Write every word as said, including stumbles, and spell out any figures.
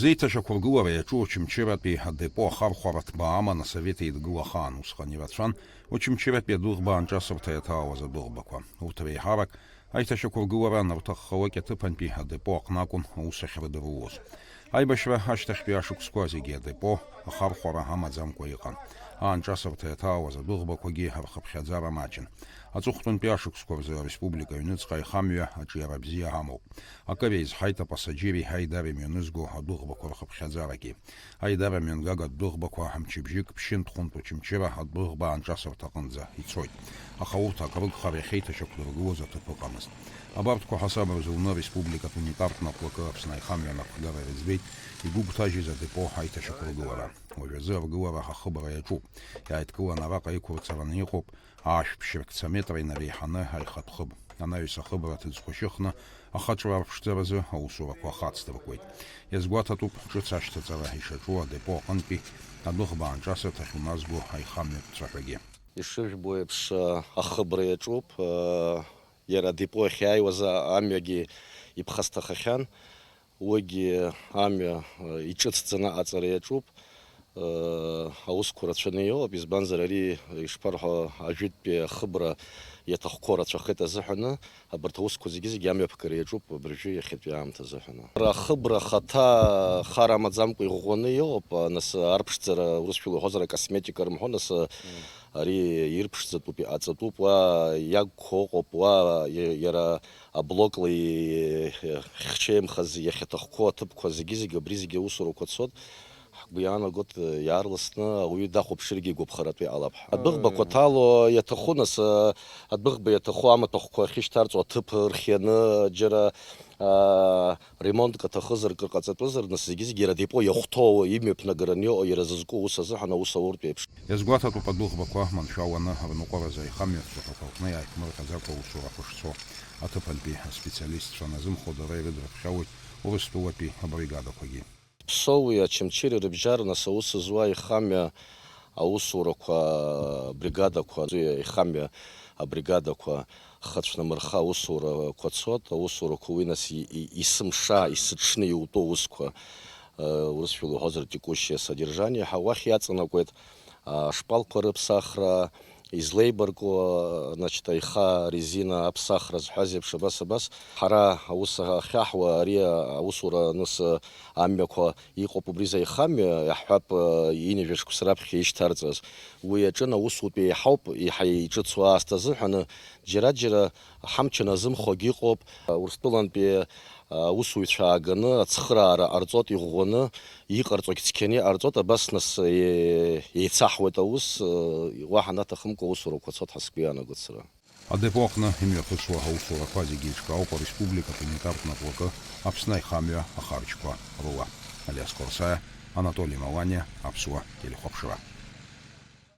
Зеиҭашьақәыргылара иаҿу Очамчыратәи адепо ахархәара ҭбаа аман Асовет Еидгыла ахаан. Усҟан ирацәан Очамчыратәи адәыӷба аанҿасырҭа иаҭаауаз адәыӷбақәа. Урҭ реиҳарак аиҭашьақәыргылара анырҭаххалак аҭыԥантәи адепо аҟны акәын аус ахьрыдыруаз. Аибашьра ашьҭахьтәи ашықәсқәа зегьы адепо ахархәара амаӡамкәа иҟан. Аанҿасырҭа иаҭаауаз адәыӷбақәагьы рхыԥхьаӡара маҷын. Аҵыхәтәантәи ашықәсқәа рзы ареспублика аҩныҵҟа аихамҩа аҿиара бзиа амоуп. Акыр еизҳаит апассаџьери аидара имҩанызго адәыӷбақәа рхыԥхьаӡарагьы. Аидара мҩангага адәыӷбақәа мчыбжьык Ԥшьынтә-Хәынтә Очамчыра адәыӷба аанҿасырҭа аҟынӡа ицоит. Аха урҭ акрыгхар иахьеиҭашьақәдыргылоз аҭыԥ ыҟамызт. Абарҭқәа ҳасаб рзуны ареспубликатә унитартә наплакы Аԥсны аихамҩа анапхгара ирыӡбеит игәыгәҭажьыз адепо аиҭашьақәыргылара. Уажәазы аргылара ахыбра иаҿуп. Иааидкыланы араҟа иқәырцараны иҟоуп Аашәԥшьыркца метра инареиҳаны аихатә хыб. Анаҩс ахыбра аҭыӡқәа шьыхны, ахаҿра арԥшӡаразы аусурақәа ахацдыркуеит. Иазгәаҭатәуп ҿыц ашьҭаҵара ишаҿу адепо аҟынтәи адәыӷба аанҿасырҭахь уназго аихамҩатә цәаҳәагьы. Ишыжәбо еиԥш, ахыбра иаҿуп, иара адепо ахьааиуаз амҩагьы иԥхасҭахахьан. Уигьы амҩа, э, иҿыцӡаны аҟаҵара иаҿуп. Э, аусқәа рацәаны иҟоуп, избанзар, ари, ишԥарҳәо, ажәытәтәи ахыбра иаҭахқәоу рацәахеит азыҳәаны, абарҭ аусқәа зегьы-зегьы амҩаԥгара иаҿуп абыржәы иахьатәи аамҭа азыҳәаны. Ахыбра ахаҭа хар амаӡамкәа иӷәӷәаны иҟоуп, нас арԥшӡара, урысшәала иҳәозар, акосметика рымҳәо, нас, ари ирԥшӡатәуп, иҟаҵатәуп, уа иагқәа ыҟоуп, уа иа-, иара аблокла ихьчеимхаз иахьаҭахқәоу аҭыԥқәа зегьы-зегьы, абри зегьы аусурақәа цоит. Ҳгәы иаанагоит, иаарласны ауаҩы дахәаԥшыргьы игәаԥхаратәы иҟалап. Адәыӷбақәа ҭало иаҭаху, нас, адәыӷба иаҭаху амаҭәахәқәа ахьышьҭарҵо аҭыԥ ырхианы, џьара, аа, ремонтк аҭахызар, кыр ҟаҵатәызар, нас зегьы-зегьы иара адепо иахәҭоу, имҩаԥнагараны иҟоу, иара зызку аус азыҳәан аус ауртә еиԥш. Иазгәаҭатәуп адәыӷбақәа маншәаланы рныҟәаразы аихамҩа цәаҳәақәа рҟны иааиԥмырҟьаӡакәа аусурақәа шцо. Аҭыԥантәи аспециалистцәа аназымхо дара ирыдрыԥхьауеит Урыстәылатәи абригадақәагьы. Ԥсоуи Очамчыреи рыбжьара, нас, аус зуа аихамҩа аусурақәа, абригадақәа, аихамҩа абригадақәа хацәнамырха аусурақәа цот, аусурақәа уи, нас, и-, и-, есымша, есыҽны иутәу аусқәа, э, урысшәала иуҳәозар, текущее содержание ҳәа, уахь иаҵанакуеит, а, ашпалқәа рыԥсахра, излеибарку, значит, аиха, арезина аԥсахра зҳәаз еиԥш, абас, абас, ҳара аус ахьаҳуа, ари аусура аныс амҩақәа иҟоуп, убри заихамҩа, иаҳҳәап, ҩажәа шықәса раԥхьа ишьҭарҵаз. Уи аҿын аусутә еиҳауп, еиҳа иҿыцу аасҭа азыҳәаны, џьара-џьара ҳамч аназымхогь ыҟоуп. Урыстәылантәи аусуҩцәа ааганы ацхыраара ҟарҵот, иӷәӷәаны иҟарҵогь цқьаны иҟарҵот, абас нас, е-, еицаҳуеит аус, уаҳа анаҭахымкәа аусурақәа цот ҳәа сгәы иаанагоит сара. Адепо аҟны имҩаԥысуа аусурақәа зегьы еиҿкаауп ареспубликатә унитартә наплакы Аԥсны аихамҩа ахарџьқәа рыла. Алиас Қәарсаиа, Анатоли Маланиа, Аԥсуа телехәаԥшра.